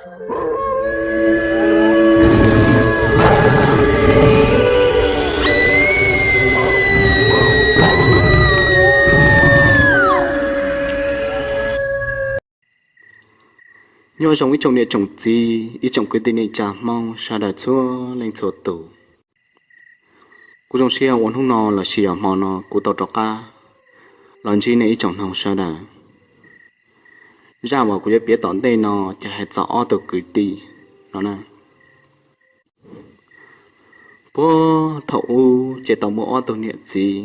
Nyob zoo ib tsoom niam tsoom txiv, ib tsoom kwv tij neej tsa Hmoob sawv daws txhua leej txhua tus. Kuv zoo siab uas hnub no los sis yog hmo no kuv tau rov qab los ntsib nej ib tsoom noog sawv daws. Zaj uas kuv yuav piav tom ntej no ces hais txog ob tug kwv tij no na. Puag thaum ub ces tau muaj ob tug niam txiv.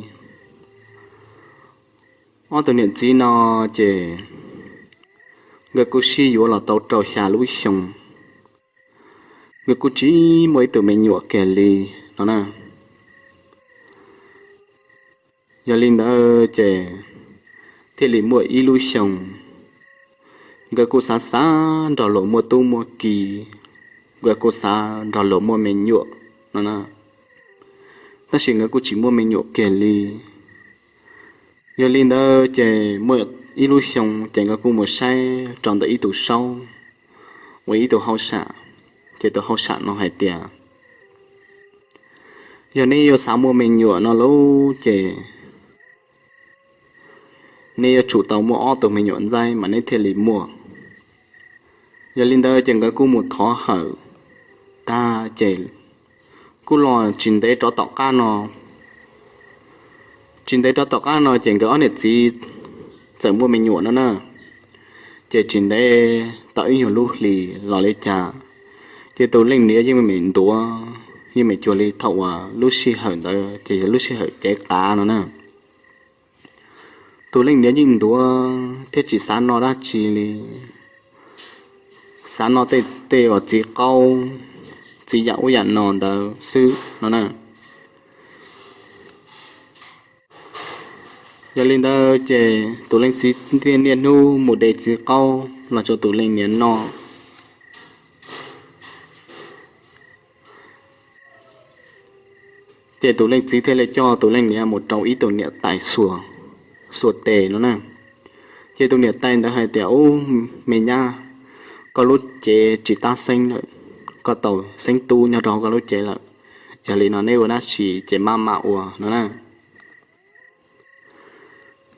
Ob tug niam txiv no ces nkawd kuj sib yuav los tau rau xya lub xyoo, nkawd kuj tsis muaj ib tug me nyuam kiag li no na. Yog li ntawd ces thiaj li muaj ib lub xyoo, nkawd kuj xav xav nrog luag muaj tub muaj ki, nkawd kuj xav nrog luag muaj me nyuam no na, tab sis nkawd kuj tsis muaj me nyuam kiag li. Yog li ntawd ces muaj ib lub xyoo ces nkawd kuj mus saib rau ntawm ib tug saub uas ib tug hauj sam, ces tus hauj sam no hais tias, yog neb yuav xav muaj me nyuam no lub ces neb yuav tsum tau muaj ob tug me nyuam ntxaib mas neb thiaj li muaj. Yog li ntawd ces nkawd kuj mus thov hawm tag ces kuj los tsis ntev rov tom qab no, tsis ntev rov tom qab no ces nkawd ob niam txiv txawm muaj me nyuam no na. Ces tsis ntev tau ib nyuag lub hlis los li cas, ces tus leej niam yeej me me ntuav, yeej me cuag li thaum uas lub sij hawm ntawd ces yog lub sij hawm cev qav no na. Tus leej niam yeej ntuav thiab tsis xav noj dab tsi li, xav noj tej tej uas txiv qaub, txiv yam ub yam no ntawd xwb no na. Yog li ntawd ces tus leej txiv niaj hnub mus de txiv qaub los rau tus leej niam noj. Ces tus leej txiv thiaj li coj tus leej niam mus rau ib tug niam tais xuas, xuas tes no na. Ces tus niam tais ntawd hais tias, ub, me nyab, koj lub cev tsis tab xeeb lawm, koj tau xeeb tub nyob rau hauv koj lub cev lawm. Yog li no neb ua dab tsi ces maj mam ua no na.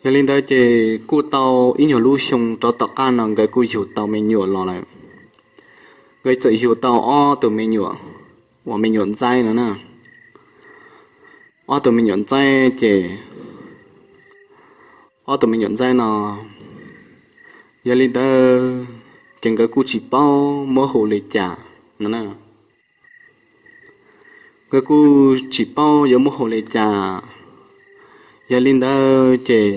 Yog li ntawd ces kuj tau ib nyuag lub xyoo rov tom qab no nkawd kuj yug tau me nyuam los lawm. Nkawd txawm yug tau ob tug me nyuam, uas me nyuam ntxaib no na. Ob tug me nyuam ntxaib ces, ob tug me nyuam ntxaib no, yog li ntawd ces nkawd kuj tsis paub muab hu li cas no na. Nkawd kuj tsis paub yuav muab hu li cas. Yog li ntawd ces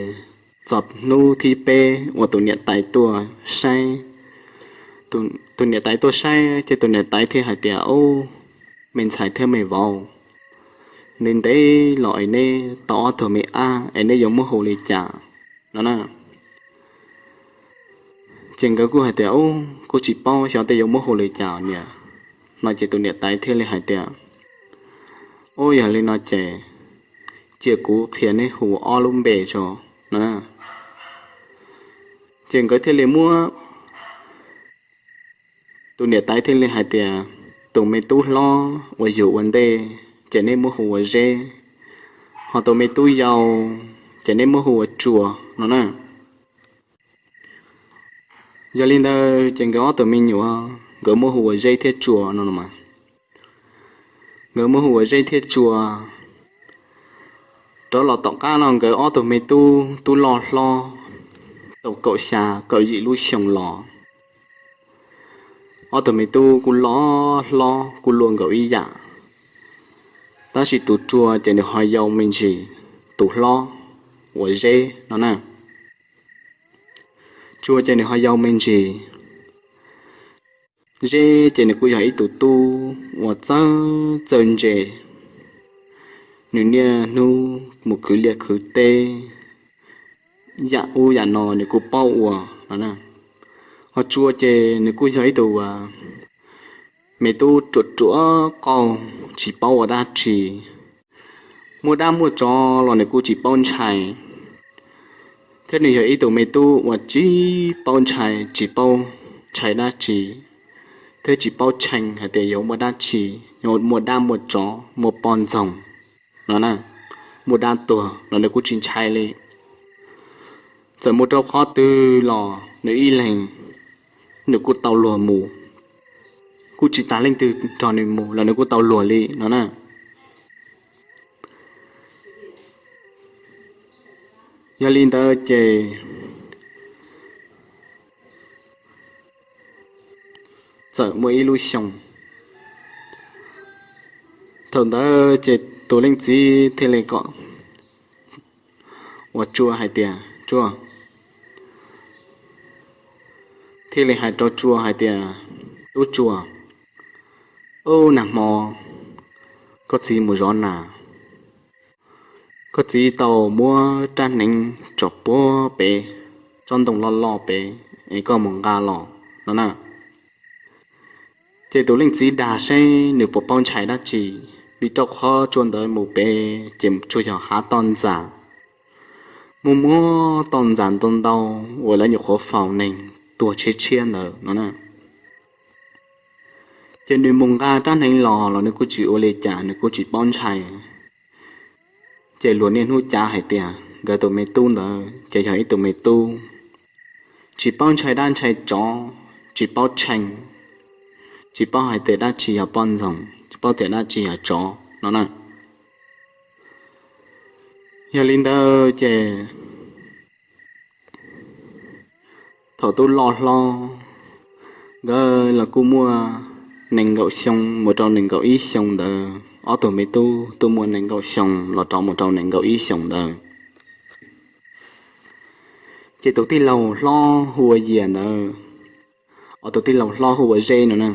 txog hnub thib peb uas tus niam tais tuaj saib, tus niam tais tuaj saib ces tus niam tais thiaj hais tias, ub, me ntxhais thiab me vauv, ntev ntev los es neb tau ob tug me ab es neb yuav muab hu li cas no na. Ces nkawd kuj hais tias, ub, kuj tsis paub xyov tej yuav muab hu li cas niam no. Ces tus niam tais thiaj li hais tias, ub, yog li no ces cia kuv qhia neb hu ob lub npe tso no na. Ces nkawd thiaj li muab, tus niam tais thiaj li hais tias, tus me tub hlob uas yug ua ntej ces neb muab hu ua Zeb, ho tus me tub yau ces neb muab hu ua Tsua no na. Yog li ntawd ces nkawd ob tug me nyuam nkawd muab hu ua Zeb thiab Tsua no los mas. Nkawd muab hu ua Zeb thiab Tsua. Rov los tom qab no nkawd ob tug me tub, tub loj hlob tau kaum xya kaum yim lub xyoo los, ob tug me tub kuj loj hlob kuj luaj nkaus ib yam, tab sis tus Tsua ces nws ho yau me ntsis tus hlob uas Zeb no na. Tsua ces nws ho yau me ntsis. Zeb ces nws kuj yog ib tug tub uas txawj txawj ntse, nws niaj hnub mus khwv liaj khwv teb, yam ub yam no nws kuj paub ua no. Ho Tsua ces nws kuj yog ib tug me tub ruam ruam qauj, tsis paub ua dab tsi, muaj dab muaj tsov los nws kuj tsis paub ntshai, thiab nws yog ib tug me tub uas tsis paub ntshai tsis paub ntshai dab tsi. thiab tsis paub tshee hais tias yuav muaj dab tsi, yuav muaj dab muaj tsov, muaj poj ntxoog no na, muaj dab tuag los nws kuj tsis ntshai li. Txawm mus rau qhov twg los nws ib leeg, nws kuj tau luag mus, kuj tsis tas leej twg nrog nws mus los nws kuj tau luag li no na. Yog li ntawd ces txawm muaj ib lub xyoo, thaum ntawd ces tus leej txiv thiaj li kom uas Tsua hais tias, Tsua, thiaj li hais rau Tsua hais tias, Tub Tsua, ub, nag hmo koj txiv mus zov nas, koj txiv tau muab rab hneev tso puag pem tsob ntoo loj loj pem es koj mus nqa los no na. Ces tus leej txiv dag seb nws puas paub ntshai dab tsi, vim rau qhov Tsua ntawd mus pem ces tsuas yog hav toj ntxas, muaj muab toj ntxas ntau ntau uas lawv nyuam qhuav faus neeg tuag tshiab tshiab ntawd no na. Ces nws mus nqa rab hneev los los nws kuj tsis ua li cas, nws kuj tsis paub ntshai. Ces luag niaj hnub cav hais tias nkawd tus me tub ntawd ces yog ib tug me tub tsis paub ntshai dab ntshai tsov, tsis paub tshee, tsis paub hais tias dab tsi yog poj ntxoog, tsis paub tias dab tsi yog tsov no na. Yog li ntawd ces thaum tub loj hlob, nkawd los kuj muaj nees nkaum xyoo mus rau nees nkaum ib xyoo ntawd, ob tug me tub twb muaj nees nkaum xyoo los rov mus rau nees nkaum ib xyoo ntawd. Ces tus tij laug hlob hu ua Yias ntawd, os, tus tij laug hlob hu ua Zeb no na.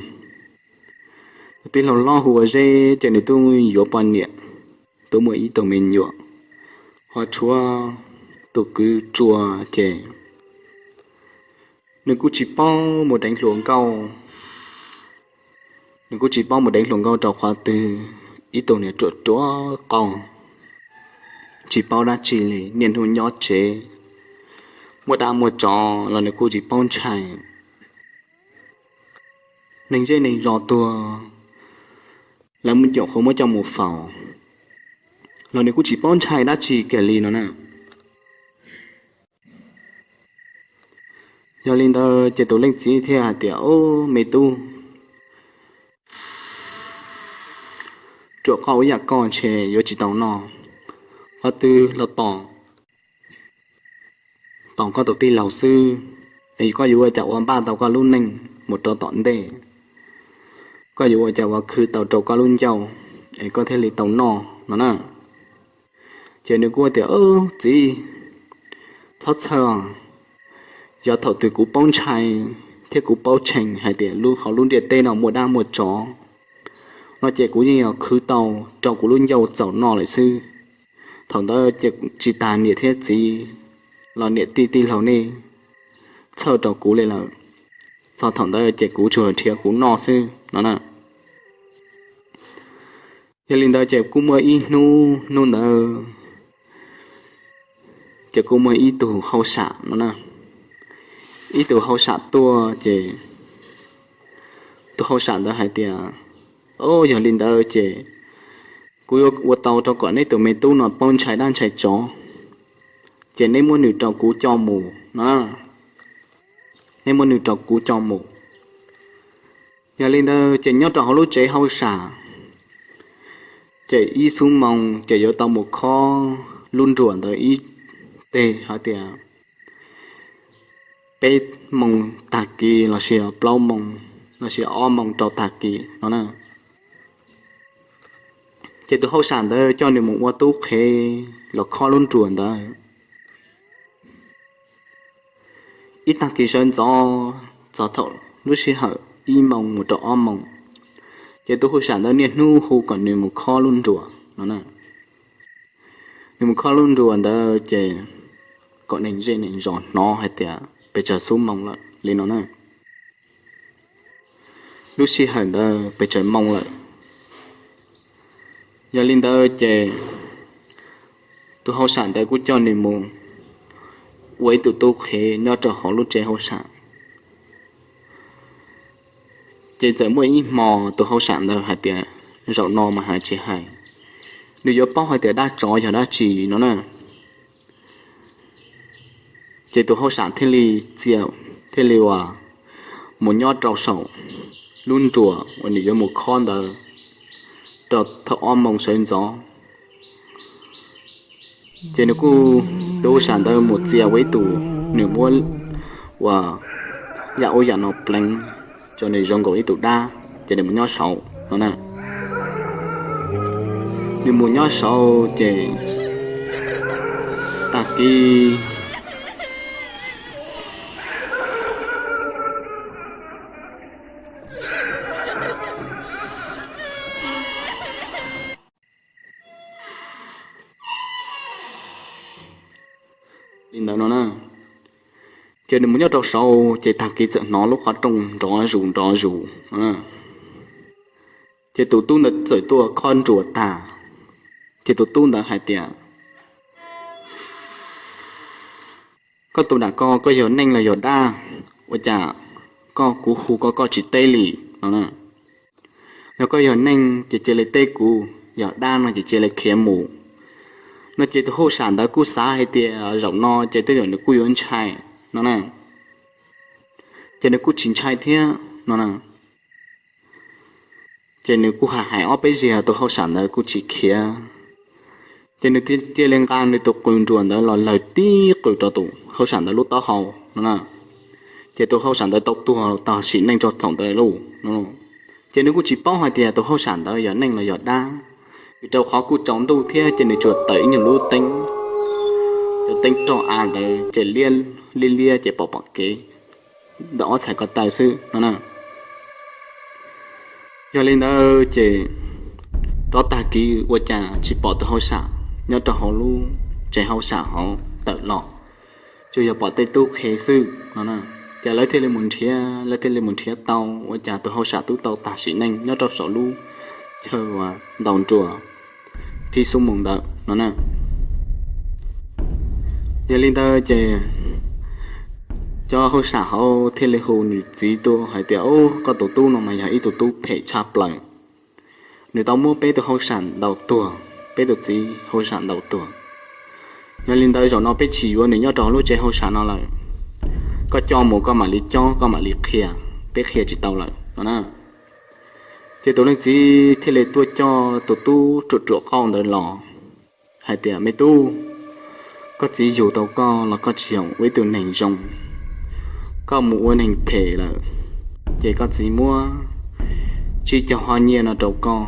Tus tij laug hlob hu ua Zeb ces nws twb yuav poj niam, twb muaj ib tug me nyuam, ho tshuav tus kwv Tsua ces nws kuj tsis paub mus deev hluas nkauj. Nws kuj tsis paub mus deev hluas nkauj rau qhov twg, ib tug niag ruam ruam qau, tsis paub dab tsi li, niaj hnub nyob tsev, muaj dab muaj tsov los nws kuj tsis paub ntshai. Neeg zej neeg zos tuag, lawv nyuam qhuav muab coj mus faus los nws kuj tsis paub ntshai dab tsi kiag li no na. Yog li ntawd ces tus leej txiv thiaj hais tias, Ub, me tub, ruam qau ib yam koj ntshe yuav tsis tau noj, qhov twg los tom, tom koj tus tij laug xwb, es koj yuav ua cas ua npaj tau koj lub neej mus rau tom ntej, koj yuav ua cas ua khwv tau rau koj lub ncauj es koj thiaj li tau noj no na. Ces nws kuj tias, Txiv, txhob txhawj, yog thaum twg kuv paub ntshai thiab kuv paub tshee hais tias hauv lub ntiaj teb no muaj dab muaj tsov no ces kuv yeej yuav khwv tau rau kuv lub ncauj txaus noj lawm xwb. Thaum ntawd ces tsis tas niam thiab txiv los niam tij tij laug nej txhawj rau kuv li lawm. Txog thaum ntawd ces kuv tsuas nrhiav kuv noj xwb no na. Yog li ntawd ces kuj muaj ib hnub, hnub ntawd ces kuj muaj ib tug hauj sam no na. Ib tug hauj sam tuaj ces tus hauj sam ntawd hais tias, Au, yog li ntawd ces kuv yuav ua tau rau kom neb tus me tub no paub ntshai dab ntshai tsov, ces neb muab nws rau kuv coj mus no. Neb muab nws rau kuv coj mus. Yog li ntawd ces nyob rau hauv lub tsev hauj sam, ces ib xuab moos ces yuav tau mus khob lub nruas ntawd ib teg hais tias peb moos tag kis los sis plaub moos los sis ob moos rau tag kis no na. Ces tus hauj sam ntawd coj nws mus ua tub qhe los khob lub nruas ntawd. Ib tag kis sawv ntxov txog thaum lub sij hawm ib moos mus rau ob moos, ces tus hauj sam ntawd niaj hnub hu kom nws mus khob lub nruas no na. Nws mus khob lub nruas ntawd ces kom neeg zej neeg zos hnov hais tias pes tsawg xuab moos lawm li no na. Lub sij hawm ntawd pes tsawg moos lawm. Yog li ntawd ces tus hauj sam ntawd kuj coj nws mus ua ib tug tub qhe nyob rau hauv lub tsev hauj sam. Ces txawm muaj ib hmo tus hauj sam ntawd hais tias, zaum no mas hais tsis hais, nws yuav paub hais tias dab tsov yog dab tsi no na. Ces tus hauj sam thiaj li txia, thiaj li uas mus nyob rau saum lub nruas uas nws yuav mus khob ntawd rau thaum ob moos sawv ntxov. Ces nws kuj, tus hauj sam ntawd mus txia ua ib tus, nws muab uas yam ub yam no pleev tso nws zoo nkaus ib tus dab, ces nws mus nyob saud no na. Nws mus nyob saud ces tag kis li ntawd no na. Ces nws mus nyob rau saud ces tag kis txawm hnov lub qhov rooj nrov zus nrov zus. Ces tus tub ntawd txawm tuaj khob nruas tag, ces tus tub ntawd hais tias, koj tus dam ko, koj yog neeg los yog dab? Ua cas koj, kuv hu koj koj tsis teb li no? Yog koj yog neeg ces cia li teb kuv, yog dab no ces cia li khiav mus no. Ces tus hauj sam ntawd kuj xav hais tias zaum no ces tej zaum nws kuj yuav ntshai no na, ces nws kuj tsis ntshai thiab no na. Ces nws kuj hais hais ob peb zaug tus hauj sam ntawd kuj tsis khiav. Ces nws cia li nqa nws tus qws nruas ntawd los lawg tib qws rau tus hauj sam ntawd lub taub hau no na. Ces tus hauj sam ntawd tau tuag tag sim neej rau thaum ntawd lauj. Ces nws kuj tsis paub hais tias tus hauj sam ntawd yog neeg los yog dab, vim rau qhov kuj tsaus ntuj thiab ces nws tsuas tawm ib nyuag lub teeb, cov teeb roj av ntawd ces liab liab liab ces pom pom kev ntawm ob txhais ko taw xwb no na. Yog li ntawd ces rov tag kis ua cas tsis pom tus hauj sam nyob rau hauv lub tsev hauj sam hauv tawm los, tsuas yog pom tej tub qhe xwb no na. Ces lawv thiaj li mus nrhiav, lawv thiaj li mus nrhiav tau ua cas tus hauj sam twb tau tag sim neej nyob rau saum lub chaw uas ntaus nruas thib xub moos ntawd no na. Yog li ntawd ces cov hauj sam hauv thiaj li hu nws txiv tuaj hais tias, Ub, koj tus tub no mas yog ib tug tub phem tshaj plaws. Nws tau muab peb tus hauj sam ntaus tuag, peb tus txiv hauj sam ntaus tuag. Yog li ntawd zaum no peb tsis yuav nws nyob rau lub tsev hauj sam no lawm. Koj coj mus koj mam li cob, koj mam li qhia, peb qhia tsis tau lawm no na. Ces tus leej txiv thiaj li tuaj coj tus tub ruam ruam qauj ntawd los hais tias, Me tub, koj txiv yug tau koj los koj tsis yog ua ib tug neeg zoo, koj mus ua neeg phem lawm. Ces koj txiv muab tsib caug hom nyiaj no rau koj,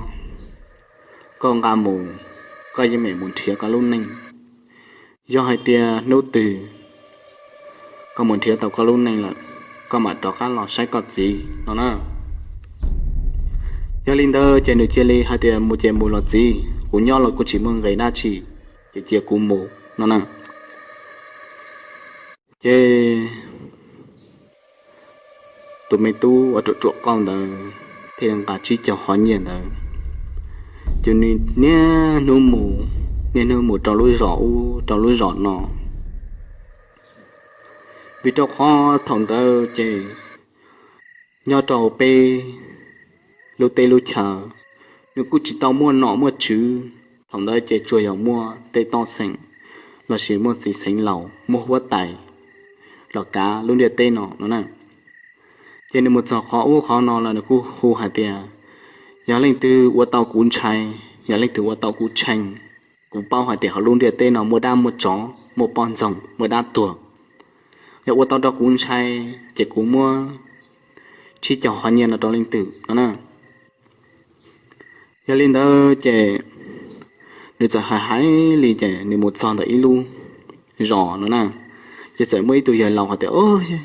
koj nqa mus, koj yeej meem mus nrhiav koj lub neej. Yog hais tias hnub twg koj mus nrhiav tau koj lub neej lawm, koj mam rov qab los saib koj txiv no na. Yog li ntawd ces nws cia li hais tias, Mus ces mus los txiv, kuv nyob los kuj tsis muaj nqe dab tsi, ces cia kuv mus no na. Ces tus me tub uas ruam ruam qauj ntawd thiaj nqa tsib caug hom nyiaj ntawd, ces nws niaj hnub mus, niaj hnub mus rau lub zos ub rau lub zos no. Vim rau qhov thaum ntawd ces nyob rau peb lub teb lub chaw, nws kuj tsis tau muaj nom muaj tswv. Thaum ntawd ces tsuas yog muaj tej toj xeem lossis muaj txiv xeev laus muaj huab tais los kav lub ntiaj teb no no na. Ces nws mus txog qhov ub qhov no lawm nws kuj hu hais tias, Yog leej twg ua tau kuv ntshai, yog leej twg ua tau kuv tshee, kuv paub hais tias hauv lub ntiaj teb no muaj dab muaj tsov, muaj poj ntxoog, muaj dab tuag. Yog ua tau rau kuv ntshai, ces kuv muab tsib caug hom nyiaj no rau leej twg no na. Yog li ntawd ces nws txawm hais hais li ces nws mus txog ntawm ib lub zos no na, ces txawm muaj ib tug yawg laus hais tias,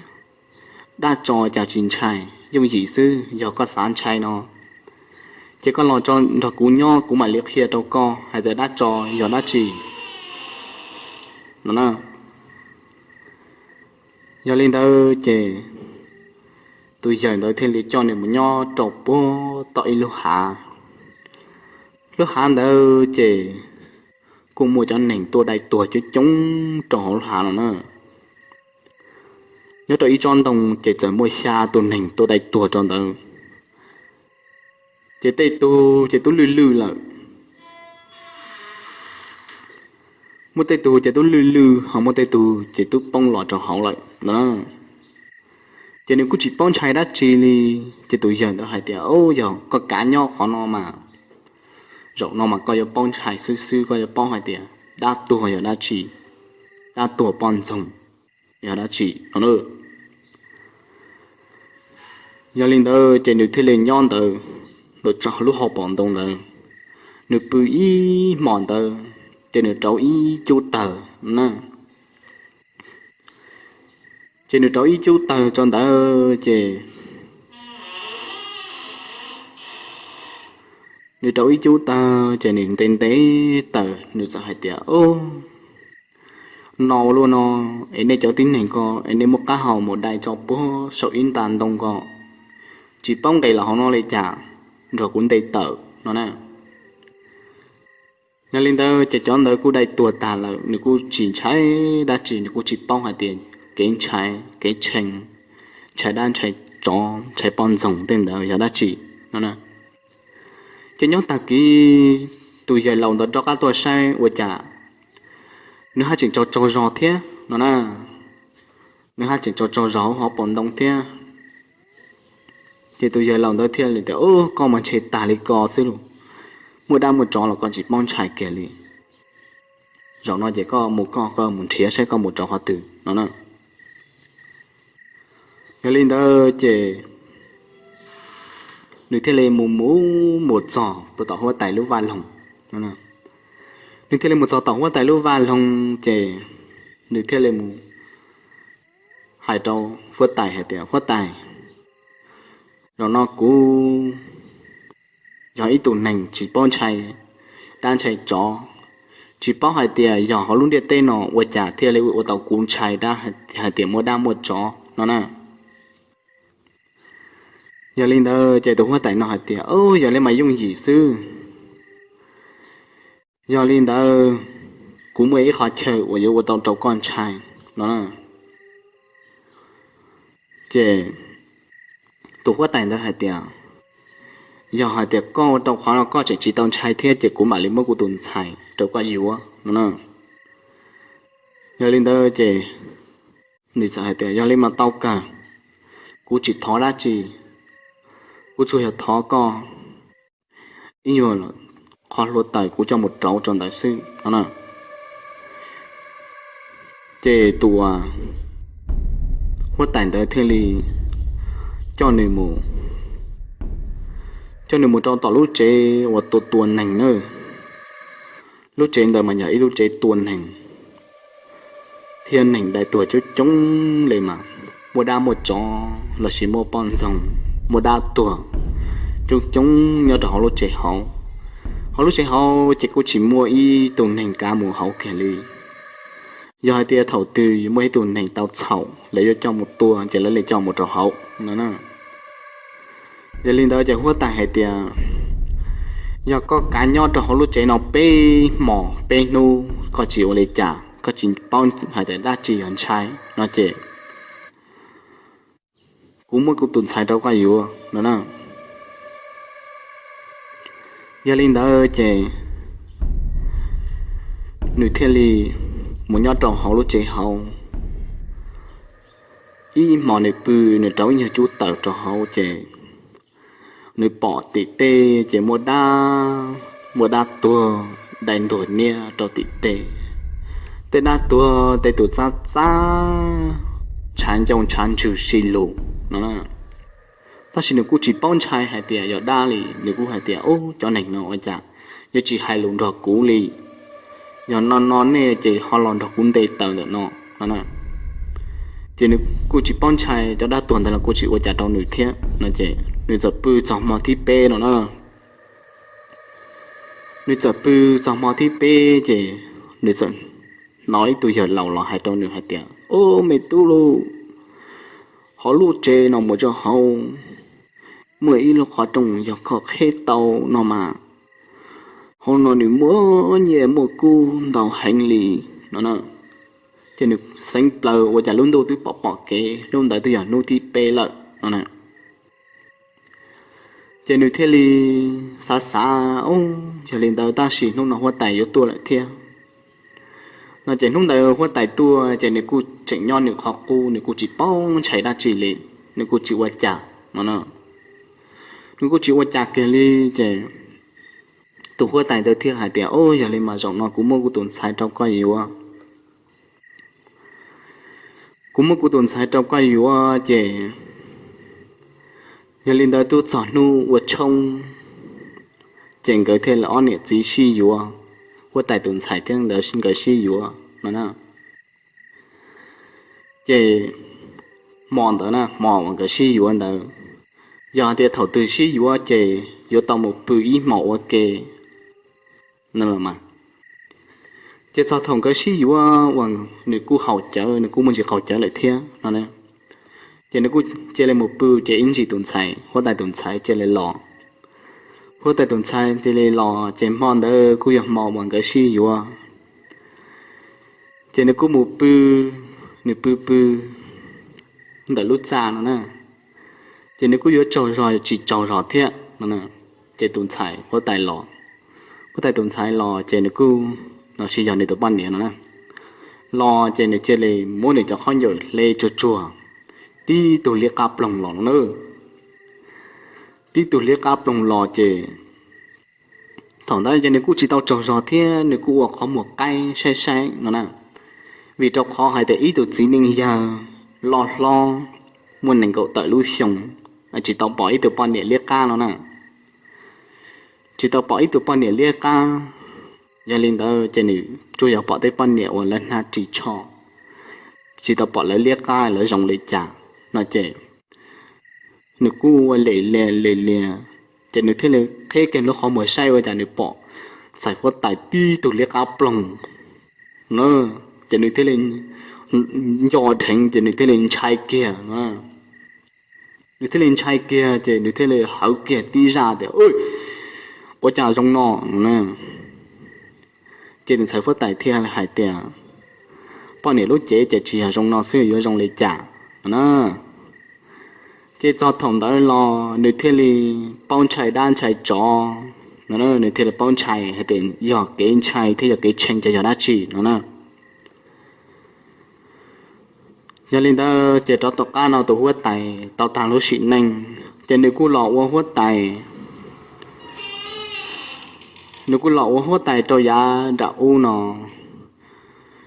Dab tsov cas tsis ntshai, yooj yim xwb, yog koj xav ntshai no ces koj los nrog kuv nyob, kuv mam li qhia rau koj hais tias dab tsov yog dab tsi no na. Yog li ntawd ces tus yawg ntawd thiaj li coj nws mus nyob rau puag tom ib lub hav. Lub hav ntawd ces kuj muaj cov neeg tuaj dai tuag coob coob rau hauv lub hav no na. Nyob rau ib tsob ntoo ces txawm muaj xya tus neeg tuaj dai tuag rau ntawd. Ces tej tug ces twb lwj lwj lawm, muaj tej tug ces twb lwj lwj, ho muaj tej tug ces twb poob los rau hauv lawm no. Ces nws kuj tsis paub ntshai dab tsi li. Ces tus yawg ntawd hais tias, Au, yog koj kav nyob qhov no mas, zaum no mas koj yuav paub ntshai xwb xwb, koj yuav paub hais tias dab tuag yog dab tsi, dab tuag poj ntxoog yog dab tsi no. Yog li ntawd ces nws thiaj li nyob ntawd, ntawm tso lub hauv paus ntoo ntawd. Nws pw ib hmos ntawd ces nws rauv ib cub tawg na. Ces nws rauv ib cub tawg tso ntawd ces nws rauv ib cub tawg ces nws nte nte tawg, nws txawm hais tias, Au, no ua luaj no, es nej cov tib neeg ko es nej muab qab hau mus dai tso puag saum ib nta ntoo ko, tsis paub nqes los hauv no li cas, nrog kuv nte tawm no na. Yog li ntawd ces cov ntawd kuj dai tuag tag lawm, nws kuj tsis ntshai dab tsi, nws kuj tsis paub hais tias kev ntshai, kev tshee, ntshai dab ntshai tsov ntshai poj ntxoog tej ntawd yog dab tsi no. Ces nyob tag kis tus yawg laus ntawd rov qab tuaj saib ua cas nws haj tseem tsaug tsaug zog thiab no na. Nws haj tseem tsaug tsaug zog hauv paus ntoo thiab. Ces tus yawg laus ntawd thiaj li tias, Au, koj mas ntshai tag li ko xwb los, muaj dab muaj tsov los koj tsis paub ntshai kiag li. Zaum no ces koj mus, koj koj mus nrhiav saib koj mus rau qhov twg no na. Yog li ntawd ces nws thiaj li mus mus mus txog puag tom huab tais lub vaj loog. Nws thiaj li mus txog tom huab tais lub vaj loog ces nws thiaj li mus hais rau huab tais hais tias, Huab tais, zaum no kuv yog ib tug neeg tsis paub ntshai dab ntshai tsov, tsis paub hais tias yog hauv lub ntiaj teb no ua cas thiaj li ua tau kuv ntshai dab, hais tias muaj dab muaj tsov no na. Yog li ntawd ces tus huab tais no hais tias, Au, yog li mas yooj yim xwb. Yog li ntawd kuv muaj ib qhov chaw uas yuav ua tau rau koj ntshai no. Ces tus huab tais ntawd hais tias, Yog hais tias koj ua rau qhov no koj tseem tsis tau ntshai thiab ces kuv mam li muab kuv tus ntxhais rau koj yuav no. Yog li ntawd ces nws txawm hais tias, Yog li mas tau kawg, kuv tsis thov dab tsi, kuv tsuas yog thov koj ib nyuag qho hlua taws kuv coj mus rauv rau ntawd xwb no na. Ces tus huab tais ntawd thiaj li coj nws mus, coj nws mus rau tom lub tsev uas tua tua neeg na. Lub tsev ntawd mas yog ib lub tsev tua neeg thiab neeg dai tuag coob coob li mas, muaj dab muaj tsov lossis muaj poj ntxoog, muaj dab tuag coob coob nyob rau hauv lub tsev hauv. Hauv lub tsev hauv ces kuj tsis muaj ib tug neeg kav mus hauv kiag li. Yog hais tias thaum twg muaj ib tug neeg tau txhaum lawv yuav coj mus tua ces lawv li coj mus rau hauv no na. Yog li ntawd ces huab tais hais tias, Yog koj kav nyob rau hauv lub tsev no peb hmos peb hnub koj tsis ua li cas, koj tsis paub hais tias dab tsi yog ntshai no ces kuv muab kuv tus ntxhais rau koj yuav no na. Yog li ntawd ces nws thiaj li mus nyob rau hauv lub tsev hauv. Ib hmos nws pw, nws rauv ib nyuag cub taws rau hauv ces nws pom tim tej ces muaj dab, muaj dab tuag dai ntuag niab rau tim tej. Tej dab tuag tej tus txab txab, ntshav ncauj ntshav ntswg si lug no. Tab sis nws kuj tsis paub ntshai hais tias yog dab li, nws kuj hais tias, Ub, cov neeg no ua cas yuav tsis hais lus nrog kuv li? Yog no no nej ces ho los nrog kuv nte taws ntawm no no. Ces nws kuj tsis paub ntshai, cov dab tuag ntawd los kuj tsis ua cas rau nws thiab no. Ces nws txawm pw txog hmo thib peb no na. Nws txawm pw txog hmo thib peb ces nws txawm hnov ib tug yawg laus los hais rau nws hais tias, Ub, me tub lauj, hauv lub tsev no mus rau hauv muaj ib lub qhov rooj yog koj qheb tau no mas, hauv no nws muaj nyiaj muaj kub ntau heev li no. Ces nws xeev plaws ua cas lub ntuj twb pom pom kev, hnub ntawd twb yog hnub thib peb lawm no. Ces nws thiaj li xav xav, Ub, yog li ntawd tab sis hnub no huab tais yuav tuaj lawm thiab, no ces hnub ntawd huab tais tuaj ces nws kuj tseem nyob nws qhov qub, nws kuj tsis paub ntshai dab tsi li, nws kuj tsis ua cas no. Nws kuj tsis ua cas kiag li. Ces tus huab tais ntawd thiaj hais tias, Ub, yog li mas zaum no kuv muab kuv tus ntxhais rau koj yuav. Kuv muab kuv tus ntxhais rau koj yuav ces yog li ntawd twb txog hnub ua tshoob, ces nkawd thiaj li ob niam txiv sib yuav, huab tais tus ntxhais thiab nkawd sib yuav no na. Ces hmo ntawd na, hmo uas nkawd sib yuav ntawd, yog tias thaum twg sib yuav ces yuav tau mus pw ib hmos ua ke no. Ces txog thaum nkawd sib yuav uas nws kuj haus cawv, nws kuj muaj ntsis qaug cawv lawm thiab no, ces nws kuj cia li mus pw, ces ib ntsis tus ntxhais, huab tais tus ntxhais cia li los. Huab tais tus ntxhais cia li los ces hmo ntawd kuj yog hmo uas nkawd sib yuav. Ces nws kuj mus pw, nws pw pw ntawm lub txaj no na, ces nws kuj yuav tsaug zog tsis tsaug zog thiab no. Ces tus ntxhais huab tais los, huab tais tus ntxhais los ces nws kuj, no tsis yog nws tus poj niam no na, los ces nws cia li muab nws cov khaub ncaws hle tsuag tsuag, tib tug liab qab ploog los no na. Tib tug liab qab ploog los ces thaum ntawd ces nws kuj tsis tau tsaug zog thiab nws kuj ua qhov muag qaib saib saib no na, vim rau qhov hais tias ib tug txiv neej yawg loj hlob muaj nees nkaum tawm lub xyoo tsis tau pom ib tug poj niam liab qab no na, tsis tau pom ib tug poj niam liab qab. Yog li ntawd ces nws tsuas yog pom tej poj niam uas lawv hnav ris tsho, tsis tau pom lawv liab qab lawv zoo li cas no ces nws kuj ua lem lias lem lias, ces nws thiaj li qheb kiag lub qhov muag saib ua cas nws pom ntxhais huab tais tib tug liab qab ploog na, ces nws thiaj li nco dheev ces nws thiaj li ntshai kiag. Nws thiaj li ntshai kiag ces nws thiaj li hawv kiag tib zaj tias, Ua cas zoo no? Ces tus ntxhais huab tais thiaj hais tias, Poj niam lub cev ces tsis yog zoo no xwb yuav zoo li cas no na. Ces txog thaum ntawd los nws thiaj li paub ntshai dab ntshai tsov no, nws thiaj li paub ntshai hais tias yog kev ntshai thiab yog kev tshee ces yog dab tsi no na. Yog li ntawd ces rov tom qab no tus huab tais tau tag lub sim neej ces nws kuj los ua huab tais, nws kuj los ua huab tais rau yav nram ub no,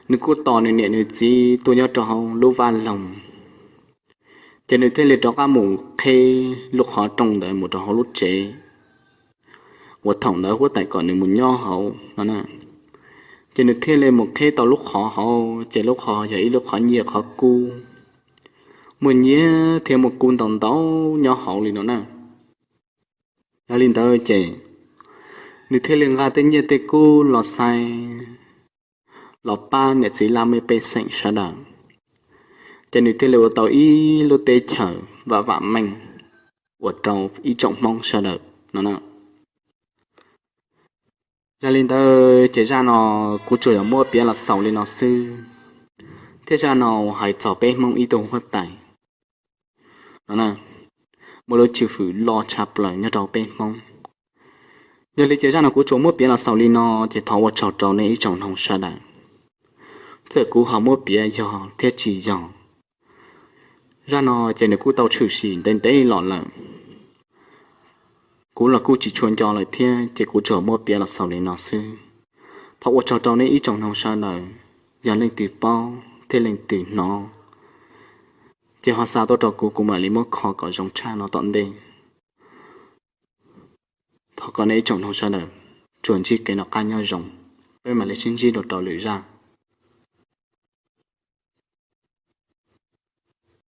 nws kuj tos nws niam nws txiv tuaj nyob rau hauv lub vaj loog, ces nws thiaj li rov qab mus qheb lub qhov rooj ntawd mus rau hauv lub tsev uas thaum ntawd huab tais kom nws mus nyob hauv no na. Ces nws thiaj li mus qheb tau lub qhov hauv, ces lub qhov yog ib lub qhov nyiaj qhov kub, muaj nyiaj thiab muaj kub ntau ntau nyob hauv li no na. Yog li ntawd ces nws thiaj li nqa tej nyiaj tej kub los xais, los pab niam txiv laj mej pej xeem sawv daws, ces nws thiaj li ua tau ib lub teb chaws vam vam meej ua rau ib tsoom Hmoob sawv daws no na. Yog li ntawd ces zaj no kuv tsuas yog muab piav los xaus li no xwb, thiab zaj no hais txog peb Hmoob ib tug huab tais no, muaj lub cwj fwm loj tshaj plaws nyob rau peb Hmoob. Yog li ces zaj no kuv tsuas muab piav los xaus li no, ces thov ua tsaug rau nej ib tsoom Hmoob sawv daws. Txawm kuv ho muab piav yog thiab tsis yog, zaj no ces nws kuj tau tshwm sim ntev ntev los lawm, kuv los kuj tsis tshua nco lawm thiab, ces kuv tsuas muab piav los xaus li no xwb. Thov ua tsaug rau nej ib tsoom Hmoob sawv daws, yog leej twg paub thiab leej twg hnov, ces ho xa tuaj rau kuv, kuv mam li muab kho kom zoo tshaj no tom ntej. Thov kom nej ib tsoom Hmoob sawv daws tsuas ntsib kev noj qab nyob zoo, peb mam li sib ntsib dua rau lwm zaj.